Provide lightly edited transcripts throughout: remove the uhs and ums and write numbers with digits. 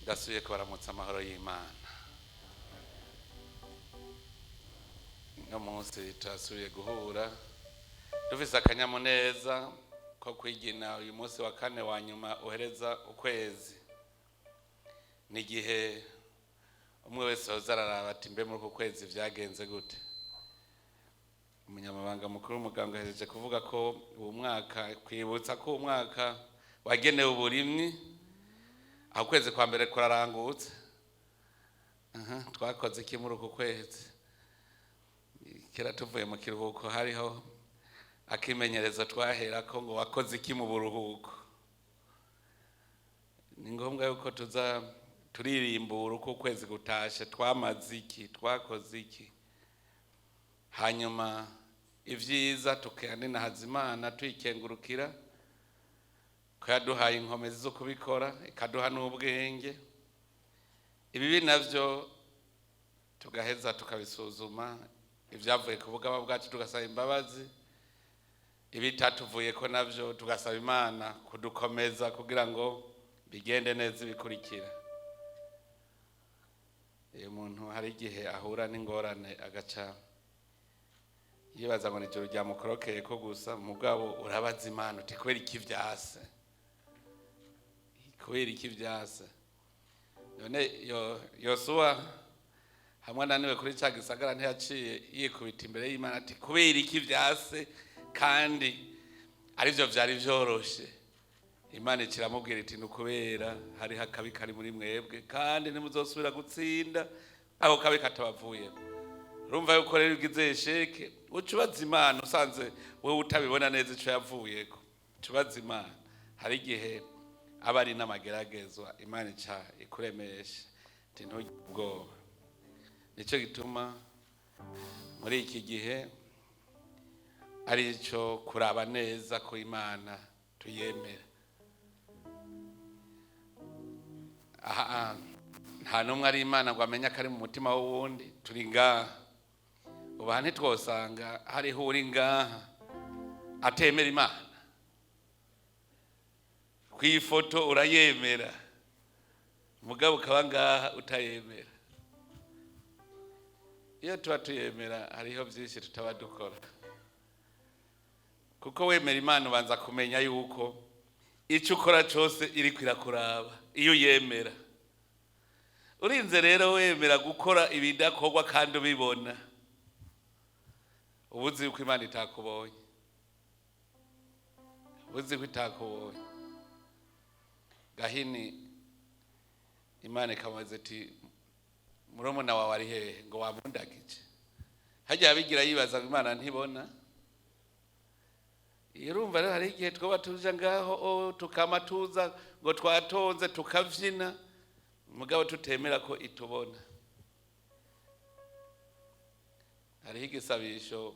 Ndasubiye kubaramutsa amahoro y'Imana. Uno munsi turasubiye guhura dufise akanyamuneza ko kwigina uyu munsi wa kane wa nyuma uhereza ukwezi. Ni igihe umwe wese yoza araraba ati mbe muri uku kwezi vyagenze gute. Umunyamabanga mukuru w'umugambwe ahejeje kuvuga ko uwu mwaka, kwibutsa ko uwu mwaka wagenewe uburimyi, aho ukwezi kwa mbere kurarangutse. Twakoze iki muri uku kwezi? Kera tuvuye mu kiruhuko hariho akimenyerezo twaherako ngo wakoze iki mu buruhuko. Ni ngombwa yuko tuza turirimbura uko ukwezi gutashe, twamaze iki, twakoze iki, hanyuma ivyiza tukaninahaza Imana tuyikengurukira ko yaduhaye inkomezi zo kubikora, ikaduha n'ubwenge. Ibibi navyo tugaheza tukabisuzuma, ivyavuye ku bugaba bwacu tugasaba imbabazi, ibitatuvuyeko navyo tugasaba Imana kudukomeza kugira ngo bigende neza ibikurikira. Iyo umuntu hari igihe ahura n'ingorane agaca yibaza ngo nijoro ryamukorokeye ko gusa, mugabo urabaza Imana uti kubera iki vyase, kubera iki vyase. None Yosuwa hamwe ananiwe kuri ca gisagara ntiyaciye yikubita imbere y'Imana ati kubera iki vyase kandi arivyo vyari vyoroshe. Imana ikiramubwira iti nukubera hariho akabi kari muri mwebwe kandi ntimuzosubira gutsinda ako kabi katabavuyemo. Urumva yuko rero ugize esheke uca ubaza Imana, usanze wewe utabibona neza ico yavuyeko, uca ubaza Imana. Hari igihe aba ari n'amageragezwa, Imana ica ikuremesha iti ntugire ubwoba. Nico gituma muri iki gihe ari ico kuraba neza ko Imana tuyemera. Aha nta n'umwe ari Imana ngo amenye akari mu mutima w'uwundi. Turi ngaha ubu aha ntitwosanga hariho uri ngaha atemera Imana. Kw'ifoto urayemera, mugabo ukaba ngaha utayemera. Iyo tuba tuyemera hariho vyinshi tutaba dukora, kuko wemera Imana ubanza kumenya yuko ico ukora cose iriko irakuraba iyo uyemera. Urinze rero wemera gukora ibidakorwa kandi ubibona, uba uzi yuko Imana itakubonye, uba uzi ko itakubonye. Gahini Imana ikamubaza iti murumuna wawe ari hehe ngo wamundagije. Harya yabigira yibaza ngo Imana ntibona. Urumva rero hari igihe twoba tuja ngaho tukama tuza ngo twatonze tukavyina, mugabo tutemera ko itubona. Hariho igisabisho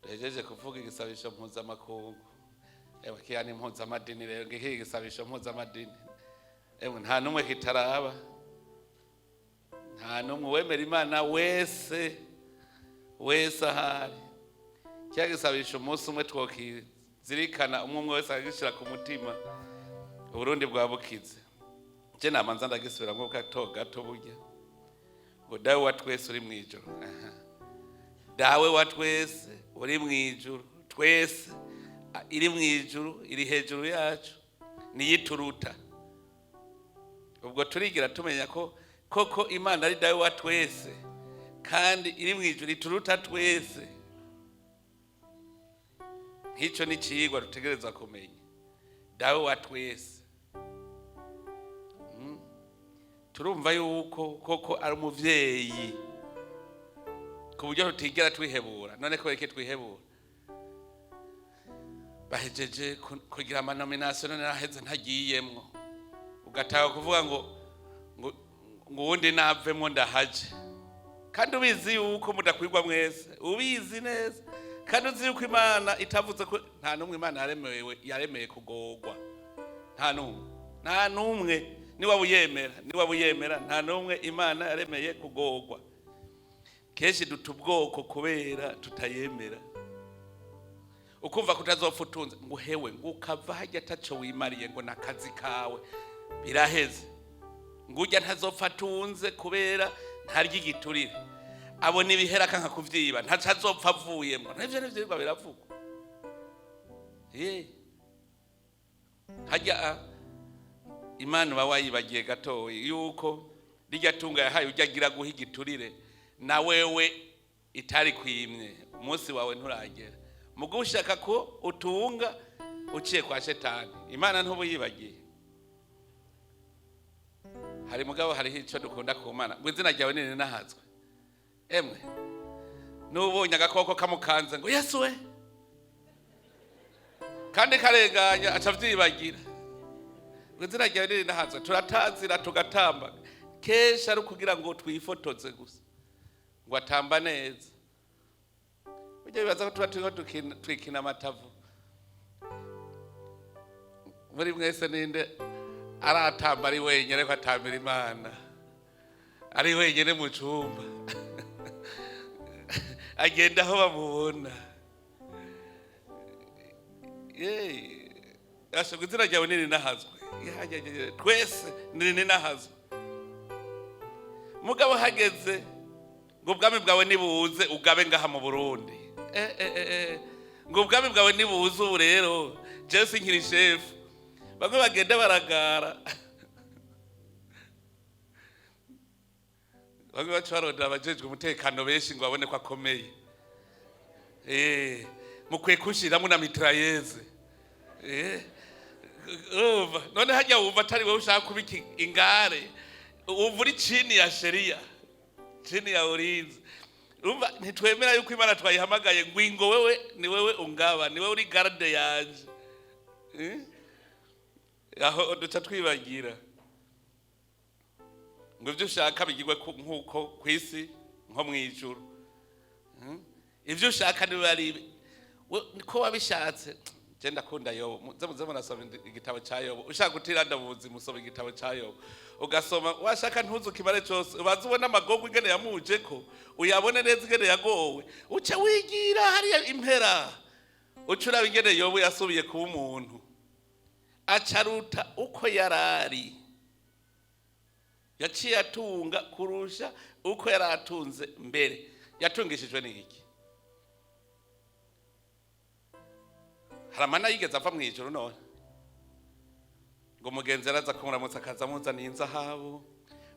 duhejeje kuvuga, igisabisho mpuzamakungu. Ewe kiya ni mpuzamadini rero, ngiki igisabisho mpuzamadini. Ewe nta numwe kitaraba, nta numwe wemera Imana wese wese ahari. Kiya gisabisho umunsi umwe twokizirikana, umwe umwe wese akagishira ku mutima, Uburundi bwabukize. Je namanza ndagisubiramwo gato gato burya ngo dawe wa twese uri mw'ijuru. Dawe wa twese uri mw'ijuru, twese iri mw'ijuru, iri hejuru yacu, niyituruta. Ubwo turigira tumenya ko koko Imana ari dawe wa twese kandi iri mw'ijuru ituruta twese. Nk'ico ni icigwa dutegerezwa kumenya, dawe wa twese. Turumva yuko koko ari umuvyeyi ku buryo tutigera twihebura. None ko iki twihebura? Bahejeje kugira amanominasiyo none naheze ntagiyemwo, ugataha kuvuga ngo ngo uwundi navemwo ndahaje, kandi ubizi yuko mudakwirwa mwese, ubizi neza kandi uzi yuko Imana itavuze ko nta n'umwe Imana yaremeye kugorwa. Nta n'umwe, nta n'umwe, niba wuyemera, niba wuyemera, nta n'umwe Imana yaremeye kugorwa. Kenshi duta ubwoko kubera tutayemera. Ukumva kutazopfa utunze ngo hewe ngo ukava hajya ataco wimariye ngo nakazi kawe biraheze. Ngo urya ntazopfa atunze kubera ntarya igiturire, abona ibihera akanka kuvyiba, ntaco azopfa avuyemo. Nivyo nivyo biravugwa. Harya Imana uba wayibagiye gatoya yuko rirya tunga yahaye ujya agira guha igiturire na wewe itari kwimye, umunsi wawe nturagera. Mugo ushaka ko utunga uciye kwa Shetani, Imana ntubuyibagiye. Hari mugabo hariho icyo dukunda ku Mana, ngo izina ryawe nini nahazwe. Emwe, n'ubonye agakoko kamukanze ngo Yesu we, kandi karenganya aca avyibagira ngo izina ryawe nini nahazwe. Turatazira tugatamba kenshi ari ukugira ngo twifotoze gusa ngo atamba neza. Burya bibaza ko tuba turiko twikina amatavu. Muri mwese ninde aratamba ari wenyine, ariko atambira Imana ari wenyine mu cumba, agenda aho bamubona? Ashobwa izina ryawe nini nahazwe. Ya, ya, ya, ya. Twese nini nahazwe. Mugabo hageze ngo ubwami bwawe nibuze ugabe ngaha mu Burundi, ngo ubwami bwawe nibuze ubu rero jewe sinkiri shefu. Bamwe bagenda baragara, bamwe baca barondera abajejwe umutekano benshi ngo babone ko akomeye. Mukwiye kunshiramwo na mitrailleuses. Urumva none hajya wumva atari wowe ushaka kuba ingare, wumva uri chini ya sheria, chini ya ulinzi. Urumva ntitwemera yuko Imana twayihamagaye ngo ingo wewe ni wewe ungaba, ni wewe uri garde yanje. Aho duca twibagira ngo ibyo ushaka bigirwe nk'uko ku isi nko mu ijuru. Ibyo ushaka niba ari ko wabishatse. Je ndakunda Yobu. Muze muze murasoma igitabo ca Yobu. Ushaka gutiranda mu buzima, usoma igitabo ca Yobu, ugasoma washaka ntuzu kimare cose, ubanze ubone amagorwa ingene yamujeko, uyabone neza ingene yagowe, uce wigira hariya impera, uce uraba ingene Yobu yasubiye kuba umuntu, acaruta uko yarari, yaciye atunga kurusha uko yari atunze mbere. Yatungishijwe n'iki? Hari amana yigeze ava mu ijuru none ngo umugenzi araza kumuramutsa akaza amuzaniye inzahabu,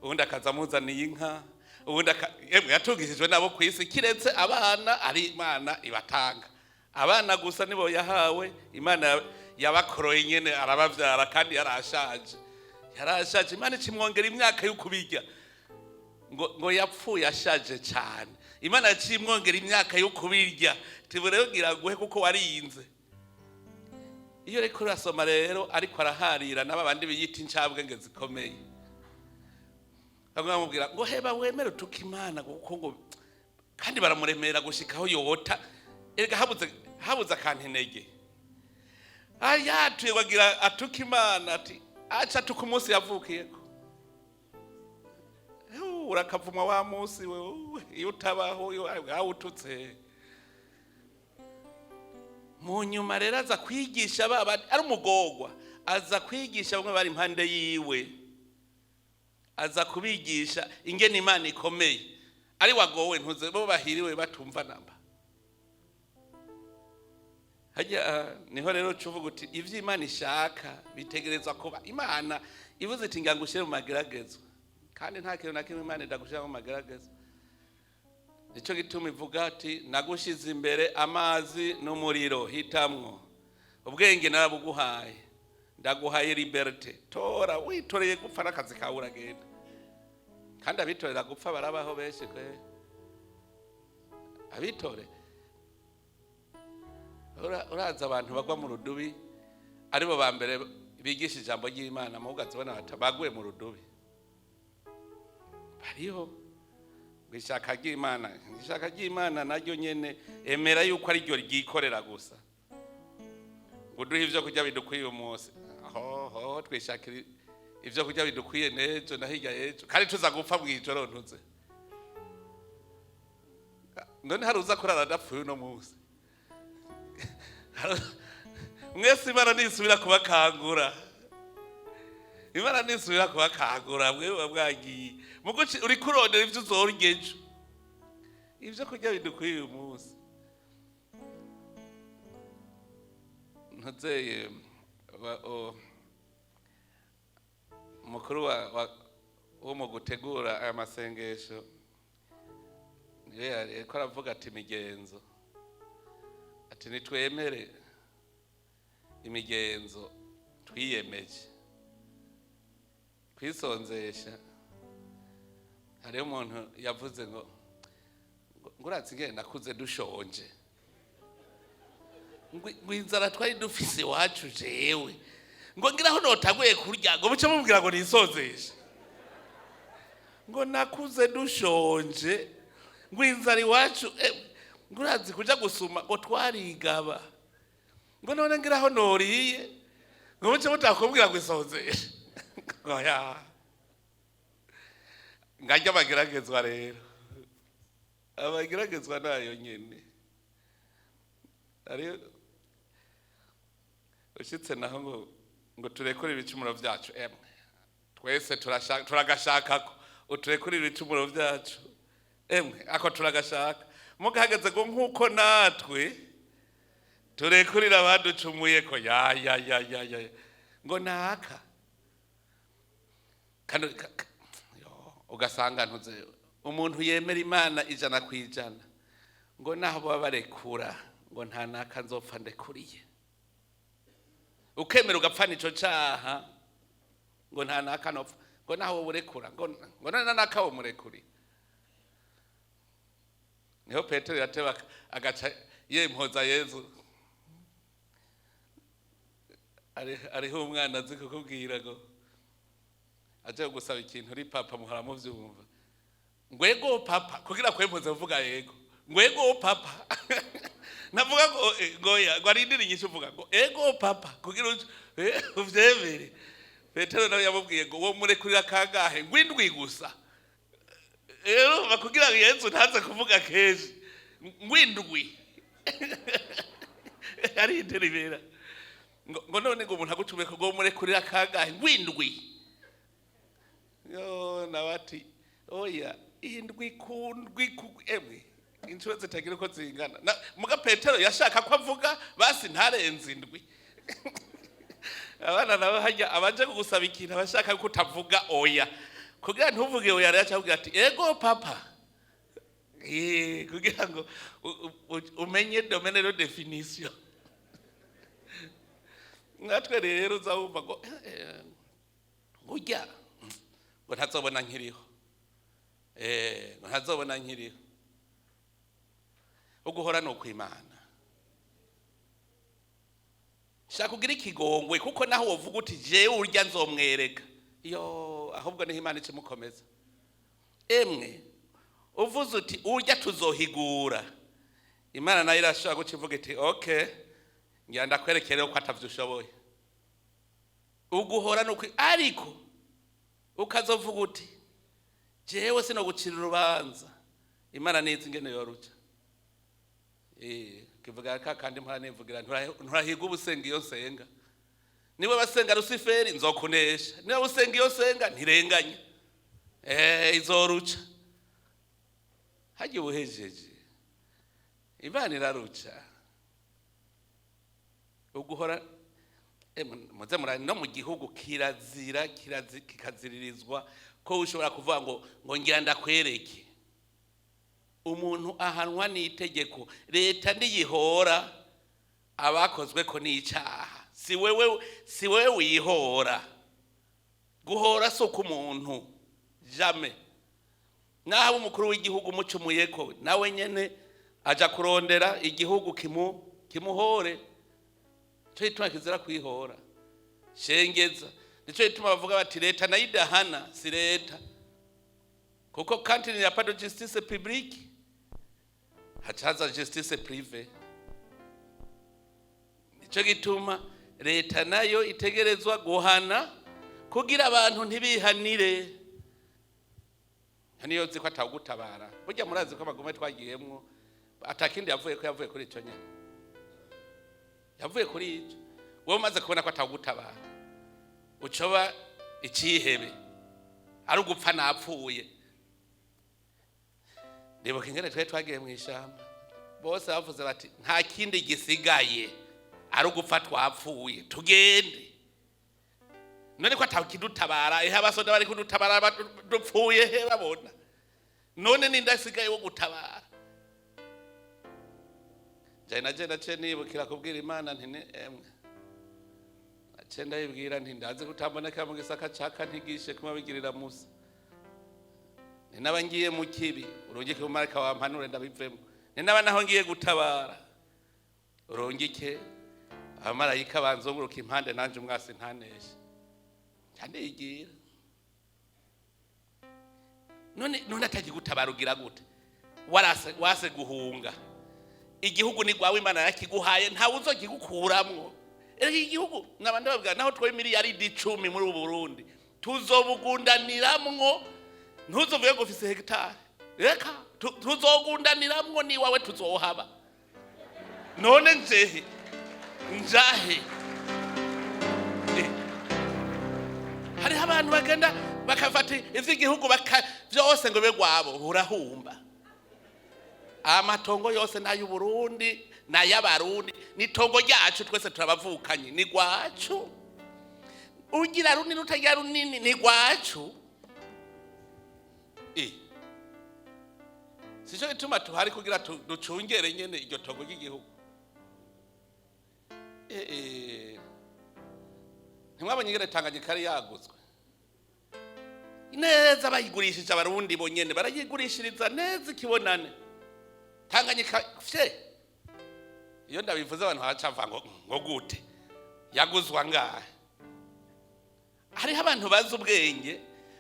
ubundi akaza amuzaniye inka, ubundi yemwe yatungishijwe nabo ku isi, kiretse abana ari Imana ibatanga. Abana gusa nibo yahawe, Imana yabakoroye nyene arabavyara, kandi yarashaje, yarashaje. Imana ikimwongera imyaka yo kubirya, ngo yapfuye ashaje cyane. Imana yaciye imwongera imyaka yo kubirya, tibure ngira guhe kuko warinze. Iyo reko urasoma rero ariko araharira n'aba bandi biyita incabwenge zikomeye, bamwe bamubwira ngo heba wemere utuke Imana, kuko ngo kandi baramuremera gushikaho yota. Erega habuze akantu intege ayatuye bagira atuke Imana, ati aca atuka umunsi yavukiyeko. Urakavumwa wa munsi we, iyo utabaho iyo wawututse. Mu nyuma rero aza kwigisha baba ari umugogwa, aza kwigisha bamwe bari impande yiwe, aza kubigisha ingene Imana ikomeye. Ari wagowe ntuze bo bahiriwe batumva namba. Hajya niho rero uca uvuga uti ivyo Imana ishaka bitegerezwa kuba. Imana ivuze iti ngira ngushyire mu mageragezo, kandi nta kintu na kimwe Imana idagushyira mu mageragezo. Nicyo gituma ivuga ati nagushize imbere amazi n'umuriro, hitamwo. Ubwenge narabuguhaye, ndaguhaye liberté, tora witoreye gupfa n'akazi kawe uragenda. Kandi abitorera gupfa barabaho benshi kwe. Abitore uraza abantu bagwa mu rudubi aribo ba mbere bigisha ijambo ry'Imana, mu ugazibona baguye mu rudubi bariho. Ngo ishaka ry'Imana, ishaka ry'Imana naryo nyene emera yuko ari ryo ryikorera gusa, ngo duhe ivyo kurya bidukwiye umunsi. Hoho twishakira ivyo kurya bidukwiye n'ejo na hirya y'ejo, kandi tuza gupfa mw'ijoro ntuze. None hari uza kurara adapfuye uno munsi? Mwese Imana nisubira kubakangura. Imana nisubira kubakangura, mwe buba bwagiye. Mugo uriko urondera ivyo uzorya ejo, ivyo kurya bidukwiye uyu munsi. Ntuzeye umukuru wo mu gutegura aya masengesho niwe yariko aravuga ati imigenzo, ati nitwemere imigenzo twiyemeje kwisonzesha. Hariho umuntu yavuze ngo uratse ingene nakuze dushonje, ngo inzara twari dufise iwacu, jewe ngo ngiraho notaguye kurya, ngo buce mubwira ngo nisonzeshe, ngo nakuze dushonje, ngo inzara iwacu, ngo urazi kuja gusuma, ngo twarigaba, ngo none ngiraho noriye, ngo buce mutakubwira ngo isonzeshe. Ngo ya ngarya abageragezwa rero, abageragezwa nayo nyene. Ari ushitse naho ngo turekure ibicumuro vyacu. Emwe, twese turashaka, turagashakako uturekure ibicumuro vyacu. Emwe, ako turagashaka. Mugahageze ngo nkuko natwe turekurira abaducumuye ko, ya ya ya ya ya, ngo naka kandi yo, ugasanga ntuze umuntu yemera Imana 100%, ngo naho baba barekura, ngo nta naka nzopfa ndekuriye. Ukemera ugapfana ico caha, ngo nta naka nopfa, ngo naho wowe urekura, ngo none naka wo murekuri. Niho Petero yateba agaca yempoza Yezu. Ariho umwana azi kukubwira ngo aje gusaba ikintu uri papa, muhora muvyumva, ngo ego papa, kugira kwempoze uvuga yego, ngo ego papa. Navuga ngo ngo ya, ngo arindire inyishu, uvuga ngo ego papa kugira uvyemere. Petero nawe yamubwiye ngo wo murekurira kangahe? Ngo indwi gusa. Rero kugira ngo Yezu ntaze kuvuga kenshi, ngo indwi arindira ibera. Ngo none ngo umuntu agucumeka, ngo murekurira kangahe? Ngo indwi. Yo, nawe ati oya, indwi ku ndwi ku, emwe, inshuro zitagira uko zingana. Muga Petero yashaka ko avuga basi ntarenze indwi. Abana nabo hajya abaje kugusaba ikintu, abashaka ko utavuga oya, kugira ntuvuge oya, rero aca ati ego papa, kugira ngo umenye domaine de définition. Natwe rero uzawumva ngo ngurya ngo ntazobona nkiriho, ngo ntazobona nkiriho. Uguhora ni ukwimana. Shaka ugira ikigongwe, kuko naho wovuga uti jewe urya nzomwereka, yo ahubwo niho Imana ikimukomeza. Emwe, uvuze uti urya tuzohigura, Imana nayo irashobora guca ivuga iti okay, ngira ndakwerekere ko atavyo ushoboye. Uguhora ni ukwi, ariko ukazovuga uti jewe sinogucira urubanza, Imana nizi ingene yoruca. Kivuga ka kandi mpora nivugira, nturahiga ubusenga iyo nsenga. Niba basenga Rusiferi nzokunesha, niba usenga iyo nsenga ntirenganya, izoruca. Hajya ubuhejeje Imana iraruca. Uguhora muze murani no mu gihugu kirazira, kikaziririzwa ko ushobora kuvuga ngo ngira ndakwereke. Umuntu ahanwa n'itegeko, leta ntiyihora abakozwe ko n'icaha. Si wewe wihora. Guhora si uko umuntu jamais. Naho umukuru w'igihugu umucumuyeko, nawe nyene aja kurondera igihugu kimuhore. Nico gituma kizira kwihora, shengeza. Nico gituma bavuga bati leta nayo idahana si leta, kuko quand il n'y a pas de justice publique, hacaza justice privée. Nico gituma leta nayo itegerezwa guhana kugira abantu ntibihanire. Niyo nzi ko atawugutabara. Burya murazi ko amagume twagiyemwo atakindi yavuye ko, yavuye kuri ico nyene, yavuye kuri ico. Wowe umaze kubona ko atawugutabara, ucoba Icihebe ari ugupfa napfuye. Ndibuka ingene twari twagiye mu ishyamba, bose bavuze bati nta kindi gisigaye, ari ugupfa twapfuye, tugende. None ko atakidutabara? Ehe, abasoda bari kudutabara dupfuye he babona? None ninde asigaye wo gutabara? Jye naje naciye nibukira kubwira Imana nti ni emwe, naciye ndayibwira nti ndazi kutamboneka mu gisaka caka, ntigishe kuma bigirira Musa, ni naba ngiye mu kibi, urungike umumarayika wampanure ndabivemo, ni naba naho ngiye gutabara, urungike abamarayika banzunguruka impande, nanje umwasi ntaneshe. Ncandigira none atagiye gutabara ugira gute? Warase wase guhunga. Igihugu ni gwawe, Imana yakiguhaye, ntawe uzokigukuramwo. Erega igihugu nabandi babwira, naho twoye miliyaridi 10 muri ubu Burundi, tuzobugundaniramwo. Ntuzovuge ngo ufise hegitari, reka tuzogundaniramwo, niwawe tuzohaba. None njehe njahe? Hariho abantu bagenda bakafata ivy'igihugu baka vyose ngo bibe gwabo. Urahumba amatongo yose n'ay'Uburundi n'ay'Abarundi, ni itongo ryacu twese, turabavukanye, ni gwacu. Ugira runini, utagira runini, ni gwacu. Sico gituma tuhari kugira ducungere nyene iryo tongo ry'igihugu. Ntimwabonye ingene Tanganyika yari yagutswe neza, bayigurishije Abarundi bonyene, barayigurishiriza neza ikibonane Tanganyika fye. Iyo ndabivuze abantu bacamva ngo gute yaguzwa ngahe? Hariho abantu bazi ubwenge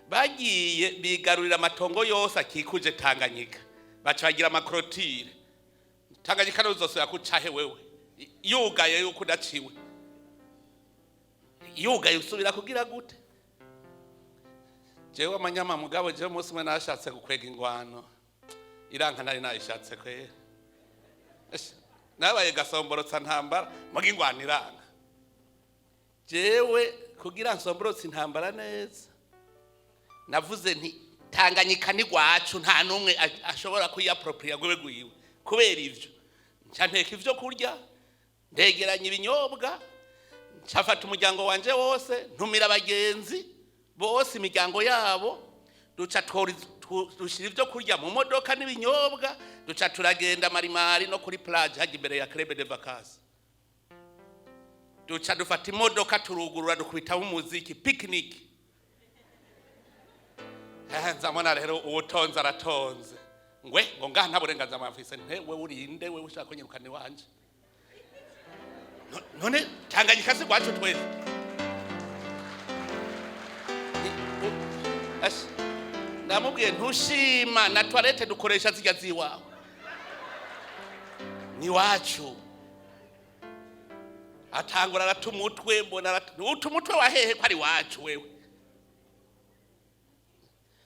bagiye bigarurira amatongo yose akikuje Tanganyika, baca bagira ama clôtures. Tanganyika ntuzosubira kucahe wewe, yugaye yuko udaciwe, yugaye usubira kugira gute? Jewe amanyama mugabo, jewe umunsi umwe nashatse gukwega ingwano, iranka. Nari nayishatse kwera. Eshe, nabaye gasomborotsa ntambara, muga ingwano iranka. Jewe kugira nsomborotse intambara neza, navuze nti Tanganyika ni gwacu, nta n'umwe ashobora kuyiapproprier gwe gwiwe. Kubera ivyo, nca nteka ivyo kurya, ndegeranya ibinyobwa, ncafata umuryango wanje wose, ntumira abagenzi bose, imiryango yabo, duca dushira ivyo kurya mu modoka n'ibinyobwa, duca turagenda marimari no kuri plage hajya imbere ya Club de Vacances. Duca dufata imodoka, turugurura, dukubitamo umuziki, picnic. Nzamona rero uwutonze aratonze ngwe ngo ngaha nta burenganzira mwafise. Nte we urinde we ushaka kunyirukana iwanje? None Tanganyika si gwacu twese? Asha, namubwiye ntushima na toilette dukoresha zijya ziwawe, ni wacu. Atangura arata umutwe, mbona uta umutwe wa hehe ko ari wacu wewe?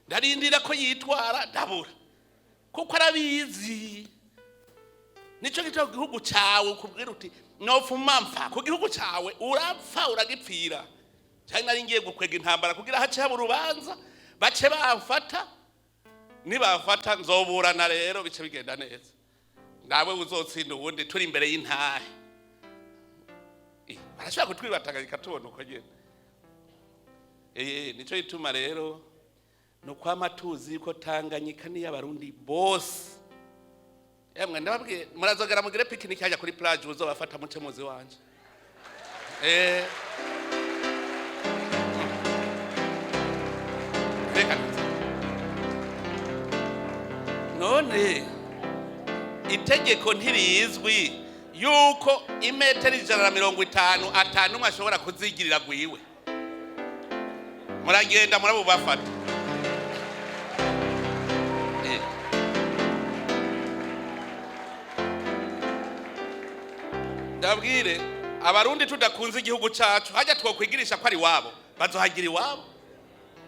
Ndarindira ko yitwara, ndabura, kuko arabizi. Nico gituma gihugu cawe ukubwira uti nopfuma mpfa ku gihugu cawe, urapfa uragipfira. Cyane nari ngiye gukwega intambara kugira hace haba urubanza, bace bamfata. Nibamfata nzoburana rero, bice bigenda neza, nawe uzotsinda uwundi turi imbere y'intahe. Barashobora kutwibatanganyika tubona uko nyene. Nico gituma rero ni ukwama tuzi yuko Tanganyika niyo Abarundi bose. Emwe, ndababwiye, murazogera mugire pique-nique hajya kuri plage, uzobafata muce muzi wanje. Reka nze. None itegeko ntirizwi yuko imetero 150 atanu ashobora kuzigirira gwiwe? Muragenda murabubafata. Ndabwire Abarundi, tudakunze igihugu cacu, hajya twokwigirisha ko ari iwabo, bazohagira iwabo.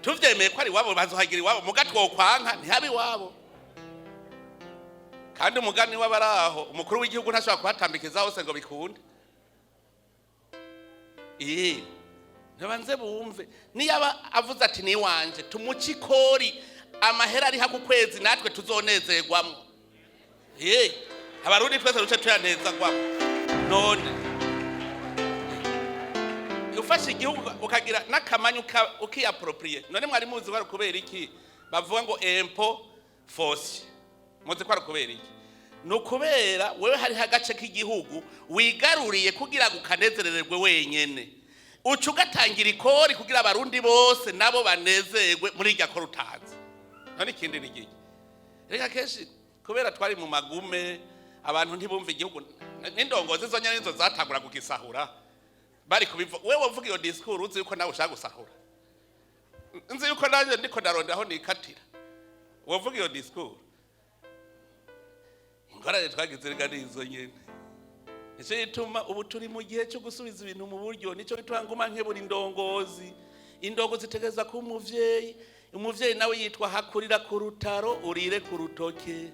Tuvyemeye ko ari iwabo, bazohagira iwabo. Muga twokwanka ntihabe iwabo. Kandi umugani w'abaraho, umukuru w'igihugu ntashobora kuhatambikiza hose ngo bikunde. Ntibanze bumve. Niyaba avuze ati ni wanje, tumuce ikori, amahera ariha ku kwezi natwe tuzonezerwamwo. Ye, Abarundi twese duce tuyanezerwamwo. None ufashe igihugu ukagira n'akamanyu ukiyapproprie. None mwari muzi ko ari kubera iki bavuga ngo impôt foncier? Muzi ko ari kubera iki? Ni ukubera wewe hariho agace k'igihugu wigaruriye kugira ngo ukanezerererwe wenyene, uca ugatangira ikori kugira Abarundi bose nabo banezerwe muri irya kori utanze. None ikindi ni giki? Reka kenshi kubera twari mu magume, abantu ntibumva igihugu, n'indongozi zo nyene nizo zatangura kugisahura. Bari kubivuga, wewe uvuga iyo discours uzi yuko nawe ushaka gusahura. Nzi yuko nanjye ndiko ndaronda aho nikatira. Wovuga iyo discours? Ingorane twagize rega nizo nyene. Nico gituma ubu turi mu gihe cyo gusubiza ibintu mu buryo. Nico gituma nguma nkebura indongozi. Indongozi itegereza kuba umuvyeyi. Umuvyeyi nawe yitwa hakurira ku rutaro urire ku rutoke.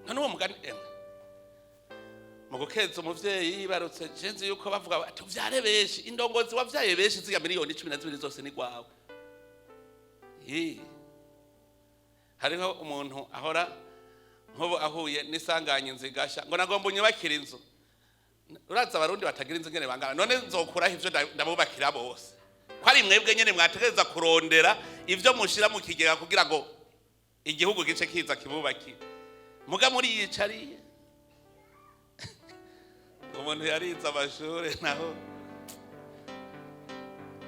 None uwo mugani, emwe, mu gukeza umuvyeyi yibarutse, je nzi yuko bavuga bati uvyare benshi. Indongozi wavyaye benshi, ziga miliyoni 12 zose ni gwawe. Yi. Hariho umuntu ahora nk'ubu ahuye n'isanganya, inzu igasha, ngo nagomba unyubakire inzu. Uraza Abarundi batagira inzu ngene bangana? None nzokuraho ivyo ndabubakira bose, ko ari mwebwe nyene mwategereza kurondera ivyo mushira mu kigega kugira ngo igihugu gice kiza kibubakire? Muga muri yicariye, umuntu yarize amashure naho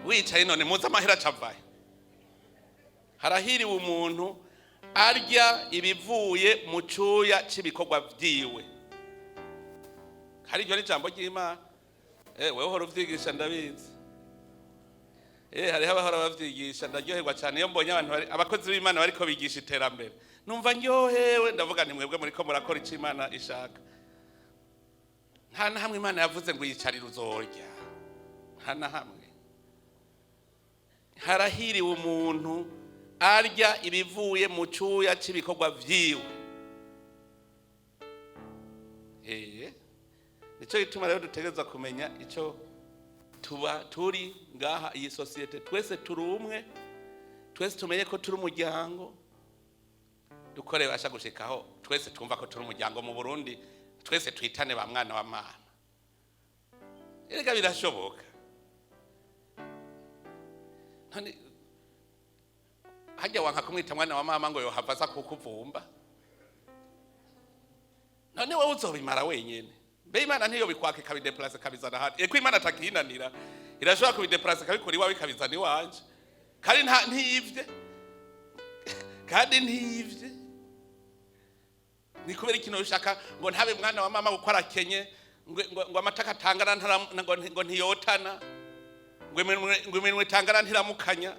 wicaye. None muzi amahera acavaye? Harahiriwe umuntu arya ibivuye mu cuya c'ibikorwa vyiwe. Hari iryo ni ijambo ry'Imana. Wewe uhora uvyigisha, ndabizi. Hariho abahora bavyigisha. Ndaryoherwa cyane iyo mbonye abantu abakozi b'Imana bariko bigisha iterambere, numva ndyohewe. Ndavuga nti mwebwe muriko murakora ico Imana ishaka. Nta na hamwe Imana yavuze ngo yicarire uzorya, nta na hamwe. Harahiriwe umuntu arya ibivuye mu cuya c'ibikorwa vyiwe. Nico gituma rero dutegerezwa kumenya ico tuba turi ngaha. Iyi société twese turi umwe, twese tumenye ko turi umuryango. Dukore basha gushikaho twese twumva ko turi umuryango mu Burundi, twese twitane ba mwana wa mama. Erega birashoboka. None hajya wanka kumwita mwana wa mama ngo yohava aza kukuvumba? None wowe uzobimara wenyene? Mbe Imana ntiyo bikwaka ikabidéplace ikabizana hano? Eko Imana atakinanira, irashobora kubidéplace ikabikora iwawe ikabizana iwanje. Kandi nta ntiyivye, kandi ntiyivye. Ni kubera ikintu ushaka ngo ntabe mwana wa mama kuko arakenye, ngo amataka atangana ngo ntiyotana, ngo iminwe itangana ntiramukanya.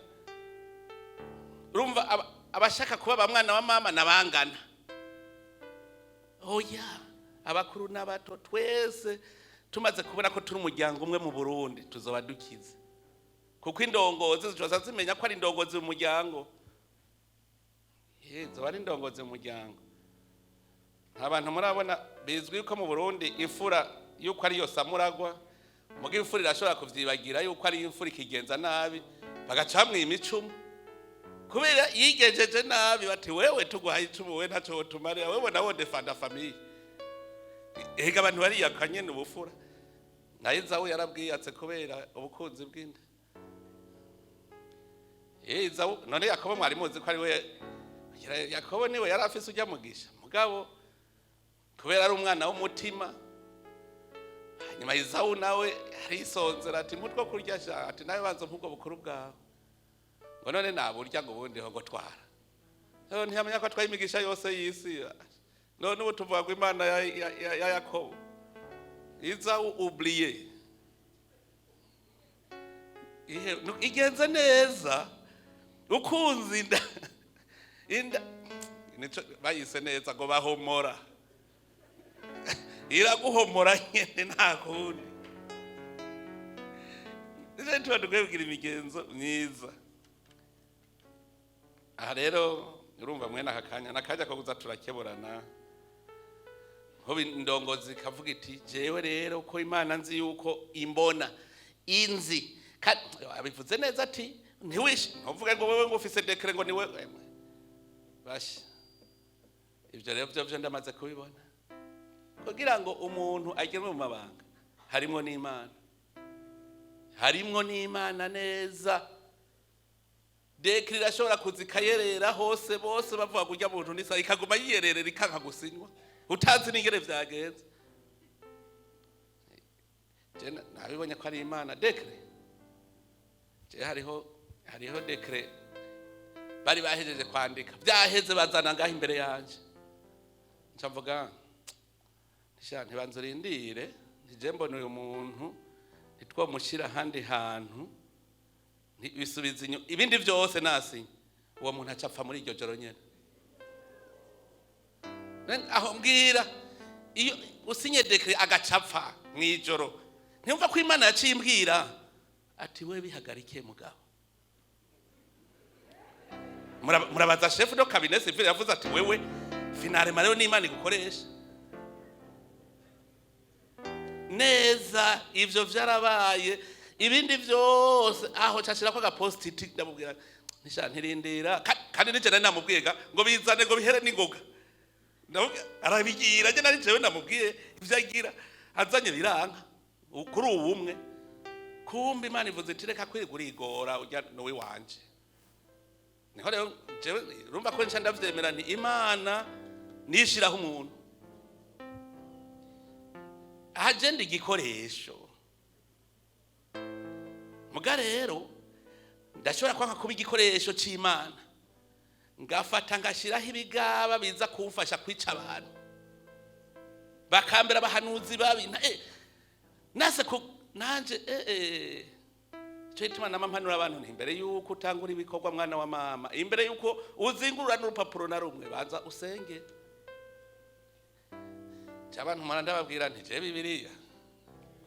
Urumva abashaka kuba ba mwana wa mama nabangana? Oya, abakuru n'abato twese tumaze kubona ko turi umuryango umwe mu Burundi, tuzoba dukize, kuko indongozi zizoza zimenya ko ari indongozi mu muryango. Zoba ari indongozi mu muryango. Nta bantu murabona bizwi ko mu Burundi imfura yuko ariyo samuragwa, muga imfura irashobora kuvyibagira yuko ari imfura, ikigenza nabi, bagaca bamwima icumu kubera yigejeje nabi. Bati wewe tuguhaye icumu, we ntaco wotumarira, wewe nawo défenda famille. Ega abantu bariyaka nyene ubufura. Nayo Izawu yarabwiyatse kubera ubukunzi bw'inda. Izawu, none Yakobo mwari muzi ko ari we? Yakobo niwe yari afise ujya mugisha, mugabo kubera ari umwana w'umutima. Hanyuma Izawu nawe arisonzera, ati mutwo kurya sha, ati nawe banza nk'ubwo bukuru bwawe, ngo none naburya, ngo ubundi ho ngo twara. None ntiyamenya ko atwaye imigisha yose y'isi. None ubu tuvuga ngo Imana ya Yakobo. Izawu oublié. Ihe, igenze neza ukunze inda. Inda nico bayise neza ngo bahomora, iraguhomora nyene, nta kundi. Nico tuba dukwiye kugira imigenzo myiza. Aha rero urumva mwene aka kanya nakajya ko kuza turakeburana. Nkubu indongozi ikavuga iti jewe rero ko Imana nzi yuko imbona inzi. Abivuze neza ati ntiwishe, ntuvuge ngo wewe ngo ufise décret, ngo niwe basha. Ibyo rero byo ndamaze kubibona. Kugira ngo umuntu agere mu mabanga, harimwo n'Imana, harimwo n'Imana neza. Décret irashobora kuza ikayerera hose, bose bavuga ngo urya muntu nisa, ikaguma yiyererera, ikanka gusinywa, utazi n'ingene vyagenze. Je nabibonye ko ari Imana. Décret, je hariho décret bari bahejeje kwandika, vyaheze, bazana ngaho imbere yanje. Nca mvuga ntisha, ntibanza urindire, ntije mbona uyu muntu ntitwomushyira ahandi hantu, bisubiza inyuma ibindi byose, nasinye, uwo muntu aca apfa muri iryo joro nyene. Aho mbwira, iyo usinye décret agaca apfa mw'ijoro, ntiyumva ko Imana yaciye imbwira ati: "We bihagarike." Mugabo murabaza chef de cabinet civil, yavuze ati: "Wewe finalement rero n'Imana igukoresha neza." Ivyo vyarabaye, ibindi vyose aho cashira ko aga post-it. Ndamubwira ntisha, ntirindira. Kandi nije nari namubwiye ga ngo bizane, ngo bihere n'ingoga. Ndamubwira, arabigira. Je nari jewe ndamubwiye ivyo agira, azanye biranka kuri ubu umwe. Kumbe Imana ivuze iti: "Reka kwirirwa urigora, ujya nuwi wanje." Niho rero jewe urumva ko nca ndavyemera nti Imana nishiraho umuntu, agenda igikoresho. Muga rero ndashobora kwanga kuba igikoresho c'Imana, ngafata ngashiraho ibigaba biza kumfasha kwica abantu, bakambera abahanuzi babi. Nase ku nanje cyo gituma nama mpanura abantu nti: imbere yuko utangura ibikorwa, mwana wa mama, imbere yuko uzingurura n'urupapuro na rumwe, banza usenge. Abantu mpora ndababwira nti: je Bibiliya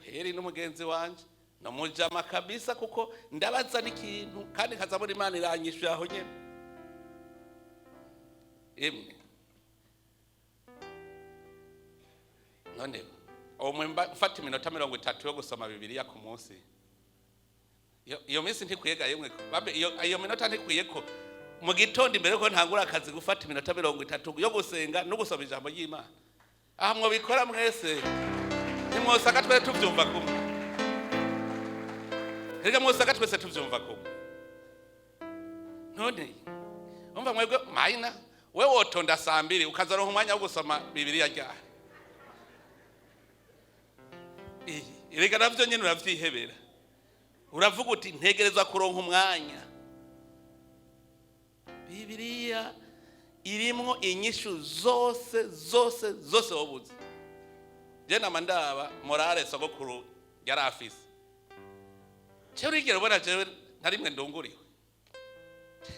heri n'umugenzi wanje nomujama kabisa, kuko ndabaza n'ikintu kandi nkazabona Imana iranyishuye aho nyene imwe. None ubu mfata iminota 30 yo gusoma Bibiliya ku munsi, iyo minsi ntikwiye yemwe? Babe, iyo minota ntikwiye ko mu gitondo imbere ko ntangura akazi gufata iminota 30 yo gusenga no gusoma ijambo ry'Imana? Aha mwobikora mwese, ntimwosanga twese tuvyumva kumwe? Rega mwosanga twese tuvyumva kumwe. None umva mwebwe mayina, we wotonda saa 2 ukazaronka umwanya wo gusoma Bibiliya ryari? Erega navyo nyene uravyihebera, uravuga uti: "Ntegerezwa kuronka umwanya." Bibiliya irimwo inyishu zose zose zose wobuze. Je nama ndaba morale sogokuru yari afise. Jewe urigera ubona jewe nka rimwe ndunguriwe?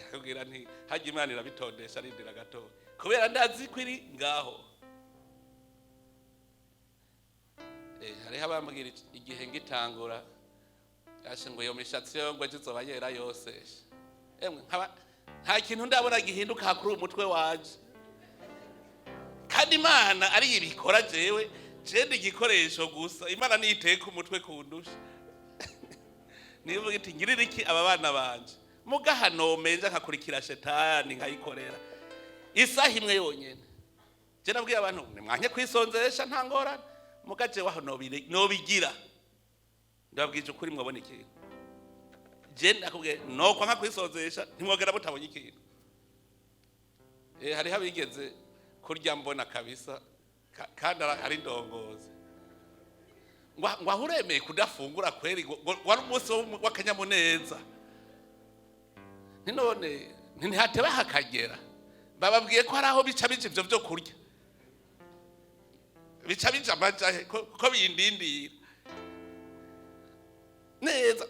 Akubwira nti: "Hajya Imana irabitondesha, arindira gato," kubera ndazi ko iri ngaho. Hariho abambwira igihe ngitangura yashe ngo iyo mishatsi yo ngo ejo izoba yera yose. Emwe, nkaba nta kintu ndabona gihinduka kuri uyu mutwe wanje, kandi Imana ari ibikora. Jewe je ndi igikoresho gusa, Imana niyiteka umutwe kundusha. Niyo iti: "Ngirira iki aba bana banje?" Mugaha nomenja nkakurikira shetani, nkayikorera isaha imwe yonyene. Je nabwiye abantu: nimwanke kwisonzesha, nta ngorane, muga jewe aho nobigira. Ndababwije ukuri, mwabona ikintu. Je ndakubwiye, nokwa nka kwisonzesha, ntimwogera mutabonye ikintu. Hariho abigeze kurya mbona kabisa, kandi ari ndongozi, ngo aho uremeye kudafungura kweri, ngo wari umunsi w'akanyamuneza. Nti none ntihateba hakagera, bababwiye ko hari aho bica bija ivyo vyo kurya, bica bija amajahe ko bindindira neza.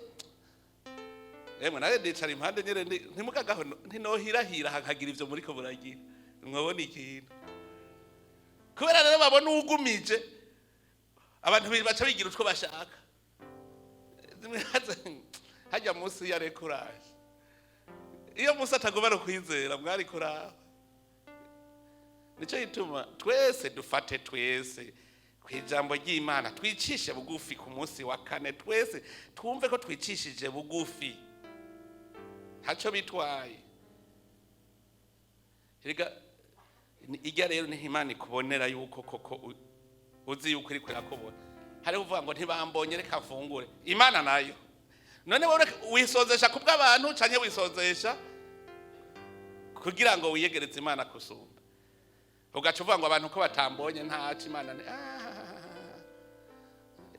Emwe, nawe ndicara impande nyene, ntimugagaho ntinohirahira hakagira ivyo muriko muragira, mwabona ikintu. Kubera rero babona uwugumije, abantu baca bigira utwo bashaka. Hajya munsi ya rekuraje, iyo munsi atagomba kwizera mwari kuraba. Nicyo gituma twese dufate twese Ku ijambo ry'Imana, twicishe bugufi ku munsi wa kane, twese twumve ko twicishije bugufi, ntacyo bitwaye. Erega ijya rero niho Imana ikubonera yuko koko uzi yuko iriko irakubona. Hariho uvuga ngo ntibambonye, reka mfungure. Imana nayo none wowe wisozesha ku bw'abantu canke wisozesha kugira ngo wiyegereze Imana kusumba? Ugaca uvuga ngo abantu ko batambonye ntaco, Imana ni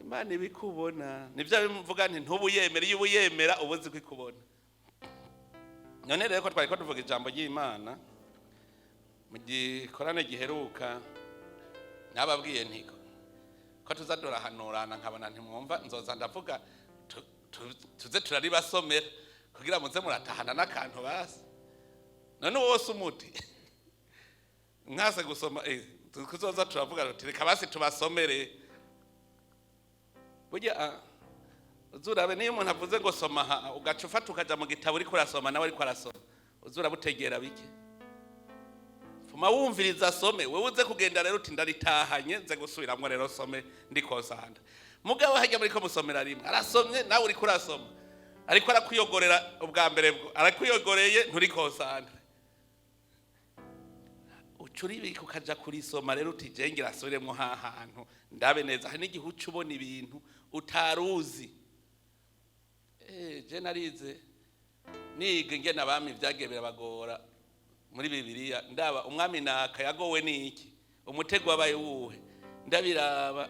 Imana ibikubona. Nivyo bivuga nti ntubuyemera. Iyo ubuyemera, uba uzi ko ikubona. None rero ko twari ko tuvuga ijambo ry'Imana mu gikorane giheruka, nababwiye ntiko ko tuza turahanurana, nkabona ntimwumva, nzoza ndavuga tuze turaribasomera kugira muze muratahana n'akantu basi. None wose umuti mwase gusoma, tuzoza turavuga tuti reka basi tubasomere. Burya uzurabe niyo umuntu avuze ngo soma aha, ugaca ufata ukaja mu gitabo uriko urasoma, nawe ariko arasoma, uzuraba utegera bike. Fuma wumviriza asome, wewe uze kugenda rero uti ndaritahanye, nze gusubiramwo rero some ndikosanda. Mugabo hajya muriko musomera rimwe, arasomye nawe uriko urasoma, ariko arakuyogorera ubwa mbere bwo arakuyogoreye, nturikosanda, uca uribika ukaja kurisoma rero uti jengera asubiremwo ha hantu ndabe neza. Hari n'igihe uca ubona ibintu utaruzi. Je narize niga ingene abami vyagiye birabagora muri Bibiliya, ndaba umwami naka yagowe n'iki, umutego wabaye wuhe, ndabiraba.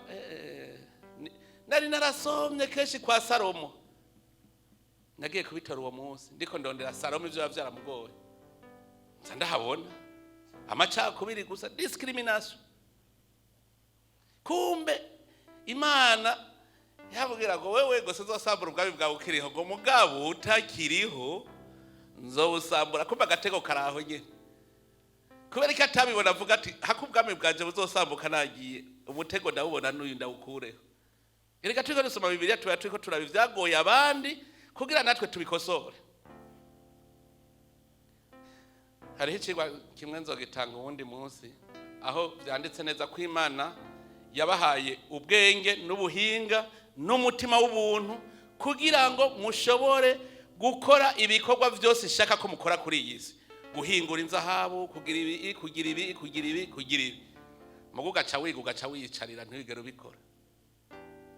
Nari narasomye kenshi kwa Salomo, nagiye kubitora uwo munsi ndiko ndondera Salomo ivyo biba vyaramugoye, nza ndahabona amacakubiri gusa, discrimination. Kumbe Imana yabwira ngo wewe ngo sinzosambura ubwami bwawe ukiriho, ngo mugabo utakiriho nzobusambura. Kumbe agatego karaho nyene. Kubera ko atabibona, avuga ati hako ubwami bwanje buzosambuka nagiye, umutego ndawubona n'uyu, ndawukureho. Erega turiko dusoma Bibiliya, tuba turiko turaba ivyagoye abandi kugira natwe tubikosore. Hariho icigwa kimwe nzogitanga uwundi munsi, aho vyanditse neza ko Imana yabahaye ubwenge n'ubuhinga n'umutima w'ubuntu kugira ngo mushobore gukora ibikorwa byose ishaka ko mukora kuri iyi si, guhingura inzahabu, kugira ibi, kugira ibi, kugira ibi, kugira ibi. Mugo ugaca wiga, ugaca wiyicarira, ntiwigere ubikora,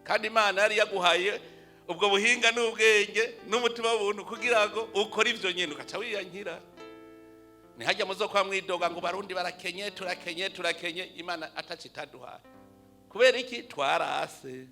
kandi Imana yari yaguhaye ubwo buhinga n'ubwenge n'umutima w'ubuntu kugira ngo ukore ivyo nyene, ugaca wiyankira. Ntihajya muzo kwa mwidoga ngo Barundi barakenye, turakenye, turakenye. Imana ataci itaduhaye. Kubera iki? Twarase.